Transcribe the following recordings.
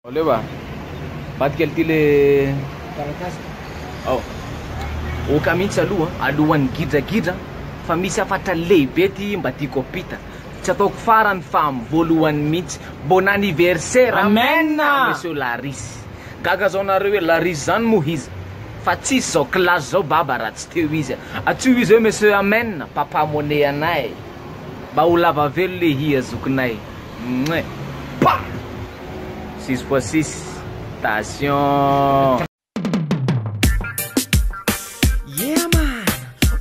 Aleo ba. Ambadika ity le taratasy. Ao. Oka mihitsy aloha, alohan'ny gidragidra fa misy hafatra lehibe ty mba tiako ampita. Tsy ataoko farany fa amin'ny voalohany mihitsy. Bon anniversaire. Amen. Monsieur Laris. Gaga zao nareo hoe Laris zany moa iza? Fa tsisy zao classe zao baba raha tsy teo izy. Atsio izy hoe Monsieur Amen, papa money anay. Mba ho lava velo le hia zokinay. Mouais. Pa! 6 fois 6. Station. Yeah man,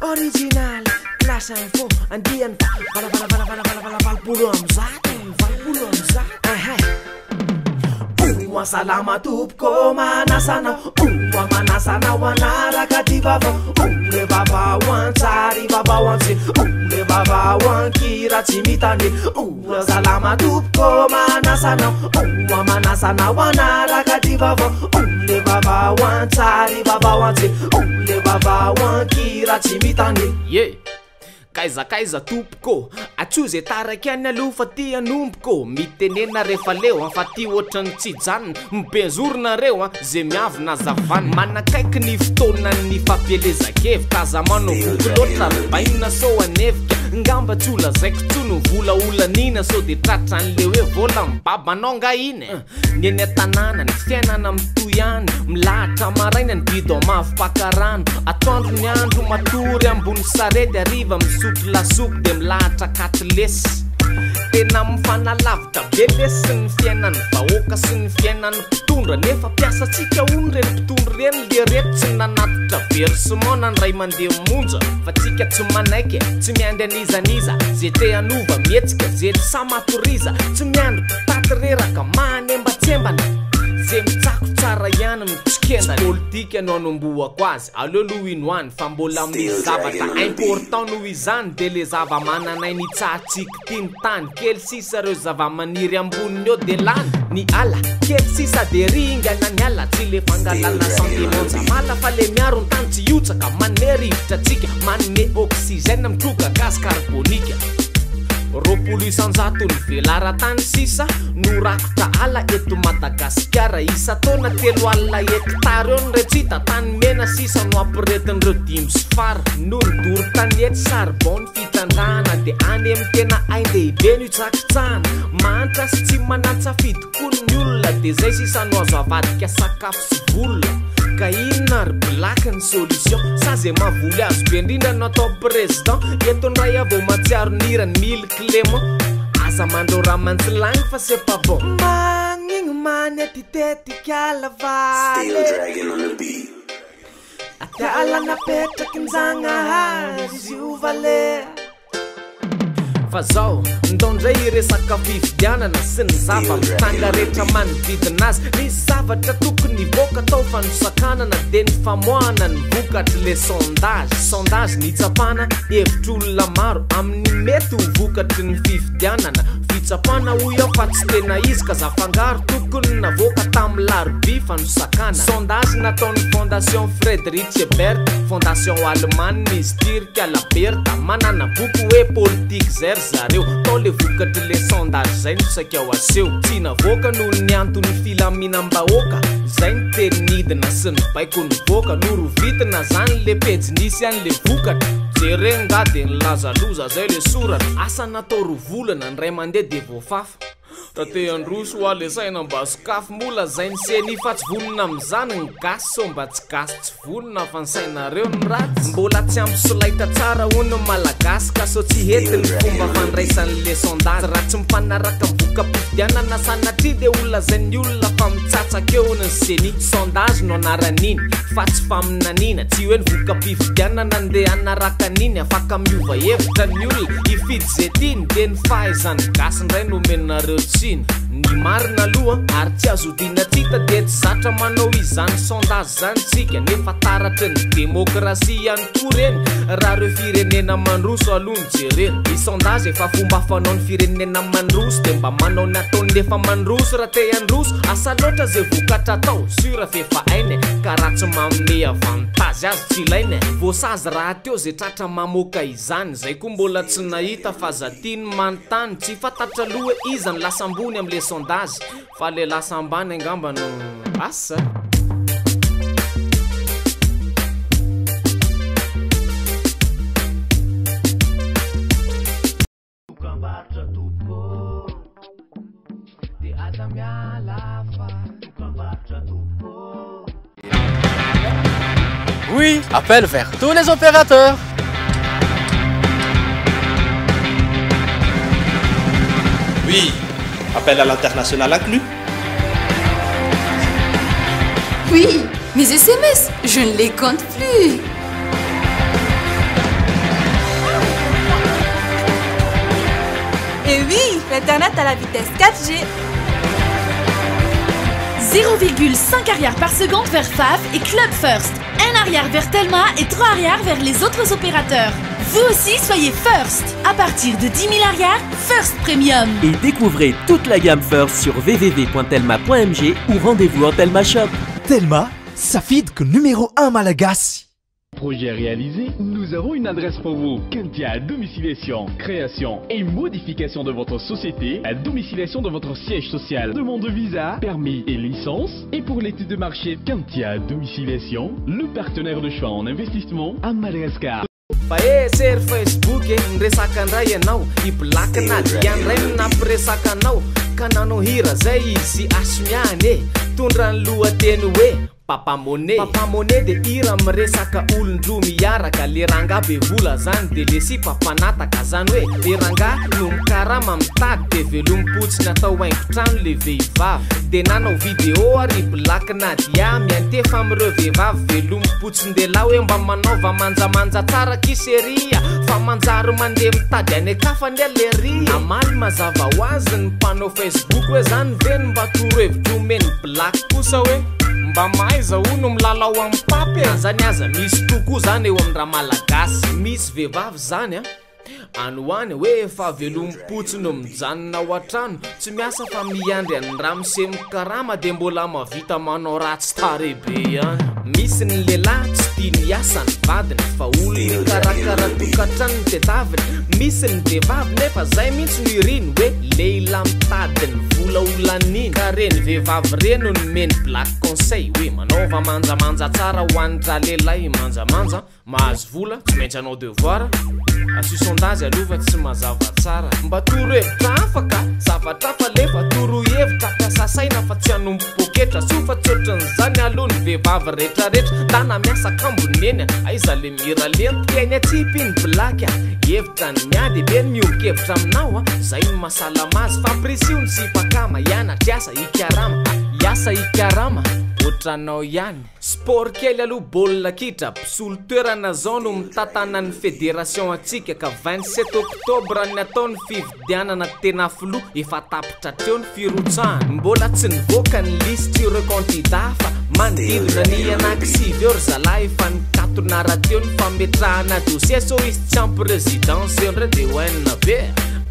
original, classe info, andiany vala vala vala vala vala vala 180, 180, aha. Oa salama tompoko manasa anao, oa manasa anao hanaraka ty vaovao, o le vaovao an-tsary, vaovao an-tsira, o le vaovao an-kira tsy mitandre, oa salama tompoko manasa anao, oa manasa anao hanaraka ty vaovao, o le vaovao an-tsary, vaovao an-tsira, o le vaovao an-kira tsy mitandre. Yeah. Kaiza kaiza tompoko, atsoy zay taraiky any aloha fa ty hanomboko, mitenena rehefa leo an fa ty ohatran'ny tsy hijanona, mibenzoro nareo an, ze miavona aza vanona, manakaiky ny fotoanan'ny fampielezan-kevitra, aza manao voky loatra ry bainina sao hanevika, ngamba tsy ho lazaiko tsony ny vola holaniana sao de tratran'le hoe vola mibabanao nga iny e. Ny eny an-tanàna, ny fiainana mitohy ihany, milahatra maraina ny bidon mavo mpaka rano, atoandro ny andro matory ambony sarety, hariva misotro lasopy dia milahatra katilesy. Tena mifanalavitra be lesy ny fiainan'ny vahoaka sy ny fiainan'ny mpitondra, nefa mpiasantsika hono ireny mpitondra ireny, lereto tsy nanatitra versement na indray mandeha monja, fa tsika tsy manaiky e, tsy miandry an'iza n'iza, ze te hanova mihetsika, ze tsy sahy matoriza, tsy miandry mpitaty reraka mahanembatsembana, ze mitsako tsara ihany no tsy kendany. Tsy politika no anombohako azy, aleo aloha ino any fa mbola misy zavatra important noho izany de le zava-manan'aina itsahatsika ity ny tany, kely sisa reo zava-maniry amboniny eo de lany ny ala, kely sisa de ringana ny ala, tsy le fangalana sentiment jamala fa le miaro ny tany tsy hiotsaka, manome rivotra antsika, manome oxygène mitroka gaz carbonique. 20% ny velaran-tany sisa no rakotra ala eto Madagasikara, isan-taona 30 hectare eo ny re tsy hita, tany mena sisa no ampiretin'ireo dimby sy fara, noho ny doro tanety, charbon, ny fitrandrahana dia any amin'ny tena ain-dehibe no itsakitsahana, mahantra sy tsy manan-tsafidy koa ny olona dia zay sisa no azo avadika sakafo sy vola, ka inona ry black ny solution, sa ze mahavoly azo be indrindra no atao président, eto ndray aho vao mahatsiaro ny hiran'i Mily Clément, aza mandrao raha mantsilagny fa c'est pas bon. Magnigny manetitetika Steel lava Dragon on the beat. Adala napetraky ny Zagnahary izy io vale. Fa zao, ndao ndray hiresaka fifidianana sy ny zava-mitranga rehetra manodidina azy. Nisy zavatra tokony hivoaka tao fa nosakanana dia ny famoahana ny vokatry le sondage. Sondage nitsapana hevitr'olona maro amin'ny mety ho vokatry ny fifidianana. Fitsapana hoy aho fa tsy tena izy ka zafangaro tokony navoaka tamin'ny larobia fa nosakanana. Sondage nataon'ny Fondation Friedrich Ebert, fondation alemana izy ity ry Kalaberta, manana boky hoe politique zay ry zareo, tao le vokatry le sondage zay no saika ho aseho. Tsy navoaka noho ny antony filaminam-bahoaka, zay ny teny nidina sy ny baiko nivoaka, norovitina zany le pejy nisy an'le vokatra, jereo nga de nilaza loza zay le soratra, asa natao roa volana ndray mandeha de voafafa. Ka te handroso hoa le saina mba sokafy moa lazain'ny ceni fa tsy vonona amin'izany ny gasy sao mba tsy gasy tsy vonona fa ny sainareo no ratsy. Mbola tsy ampy solaitra tsara hono ny malagasy ka sao tsy hety ny fomba fandraisan'le sondage raha tsy mifanaraka amin'ny voka-pifidianana sanatria dia ho lazain'ny olona fa mitsatsaka eo hono ny ceni. Sondage no anaran'iny fa tsy faminaniana, tsy hoe ny voka-pifidianana ndeha hanaraka an'iny, afaka miova hevitra ny olona hifidy ze tiany dia ny fahaizan'ny gasy indray no omenareo tsiny. Ny marina aloha ary tsy azo odiana tsy hita dia tsy zatra manao izany sondage zany tsika nefa taratry ny demokrasia ihany koa reny raha reo firenena mandroso aloha no jerena. Ny sondage efa fomba fanaon'ny firenena mandroso dia mba manao ny ataony efa mandroso raha te handroso, asa loatra ze vokatra atao, sur f'efa hainy e, ka raha tsy manome avantage azy tsy ilaina e, voasazy rahateo ze tratra mamoaka izany. Zay koa mbola tsy nahita fa za tia ny manontany, tsy fantatra aloha hoe iza no lasa ambony amle. sondage fa le lasa ambany angamba no asa. Dokambarotra tompoko de aza miala fa dokambarotra tompoko. Oui, appel vers tous les opérateurs. Oui, appel à l'international inclus. Oui, mes SMS, je ne les compte plus. Et oui, l'internet à la vitesse 4G. 0,5 ariary par seconde vers FAF et Club First. 1 ariary vers Telma et 3 ariary vers les autres opérateurs. Vous aussi, soyez First. À partir de 10 000 ariary, First Premium. Et découvrez toute la gamme First sur www.telma.mg ou rendez-vous en Telma Shop. Telma, safidiko numéro 1 malagasy. Projet réalisé, nous avons une adresse pour vous. Kentia Domiciliation, création et modification de votre société, à domiciliation de votre siège social, demande de visa, permis et licence. Et pour l'étude de marché, Kentia Domiciliation, le partenaire de choix en investissement à Madagascar. Fa e sery Facebook e niresaka indray ianao i Black Nadia indray no nampiresaka anao ka nanao hira zay izy Asmiany e tondra ny lohateny hoe Papa Money. Papa Money de hira miresaka olon-droa miaraka le rangahy be vola zany de le sipa mpanataka zany hoe le rangahy no mikarama mitady de velomim-potsiny atao haingon-trano le vehivavy de nanao video ary i Black Nadia miantefa amin'ireo vehivavy velomim-potsin-dehilahy hoe mba manaova manjamanja tsara kiseria fa manjary mandeha mitady any an-kafa anie lery. Namaly mazava ho azy ny mpanao Facebook hoe zany ve no mba torohevitra omen'i Black kosa hoe mba mahaiza hono milalao amin'ny papy e! Zany aza misy tokoa zany eo amin'ny ramalagasy misy vehivavy zany a! Any ho any hoe efa velomim-potsy no mijanona ao an-trano, tsy miasa fa miandry an'i ramose mikarama dia mbola mahavita manao ratsy tarehy be ihany. Misy ny lehilahy tsy tia ny hiasa ny vadiny fa olona hikarakara tokantrano no tedaviny, misy ny vehivavy nefa zay mihitsy no iriny hoe lehilahy mitady ny vola ho laniny, ka reny vehivavy reny no nomeny black conseil hoe manaova manjamanja tsara ho an-dralehilahy manjamanja. Mahazo vola, tsy maintsy hanao devoir, asio sondage aloha fa tsy mazava tsara. Mba toro hevitra hafa ka, zavatra hafa alefa, toroy hevitra hampiasa saina fa tsy hanompo poketra, soa fa tsy ohatran'izany aloha ny vehivavy retraretra, ndana miasa kambony neny a, aiza le miralenta, teny atsipy iny blaky a, hevitra ny miady be ny miombon-kevitra aminao a, zay no mahasalama azy, fampirisio ny sipa akama, hianatra hiasa hikarama a, hiasa hikarama, ohatranao ihany. Sport kely aloha baolina kitra, mpisolo toerana zao no mitantana ny federation antsika ka 27 octobre ny atao ny fividianana tena filoha, efa tapitra hatreo ny firotsahana, mbola tsy nivoaka ny lisitr'ireo kandida fa manodidina ny anaky sivy eo ry zalahy efa nikatona rahateo ny fametrahana dossier sao hisy tsy ampy residence eo ndray de oainina be.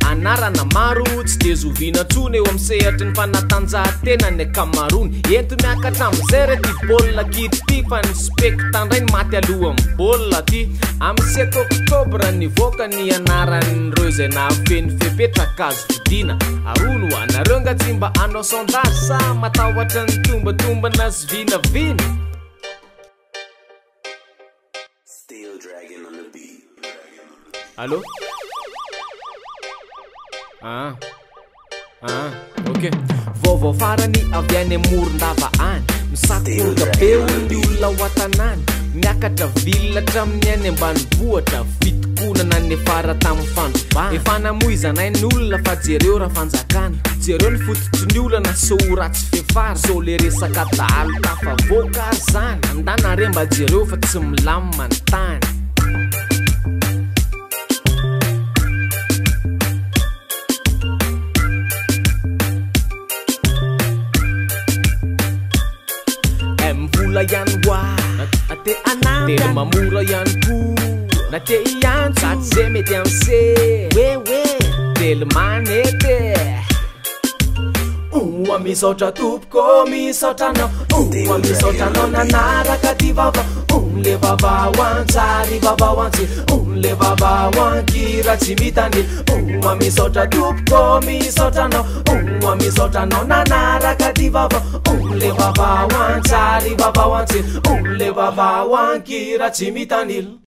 Anarana maro tsy dia zoviana intsony eo amin'ny sehatry ny fanatanjahantena ny ankamaroany. Ento miakatra amin'izay re ity baolina kitra ity fa ny spekta indray no maty alohan'ny baolina aty. Amin'ny sept octobre nivoaka ny anaran'ireo izay nahafeno fepetra ka azo vidiana. Ary hono ho anareo nga tsy mba hanao sondage sa matahotra ny tombatombana sy vinavina? Allô? Ah. Ah, ok. Vaovao farany avy any Morondava any. Misakoroka be hono ny olona ao an-tanàna. Miakatra ville hatramin'ny any ambanivohitra. Fitokonana niafara tamin'ny fandrobana. Efa namoizana ain'olona fa jereo raha fanjakana. Jereo ny fototry ny olana sao ho ratsy fiafara. Sao le resaka dahalo tafavoaka ary zany. Andana re mba jereo fa tsy milamina ny tany. Mvola ihany hoa na te hanampy Telma mora ihany koa na te hiantso Sady ze mety amin'ny se hoe hoe Telma nety. Oa misaotra tompoko, misaotra anao. Oa misaotra anao nanaraka ty vaovao. Le vaovao an-tsary, vaovao an-tsira. Le vaovao an-kira tsy mitanila. Oa misaotra tompoko, misaotra anao. Oa misaotra anao nanaraka ty vaovao. Le vaovao an-tsary, vaovao an-tsira. Le vaovao an-kira tsy mitanila.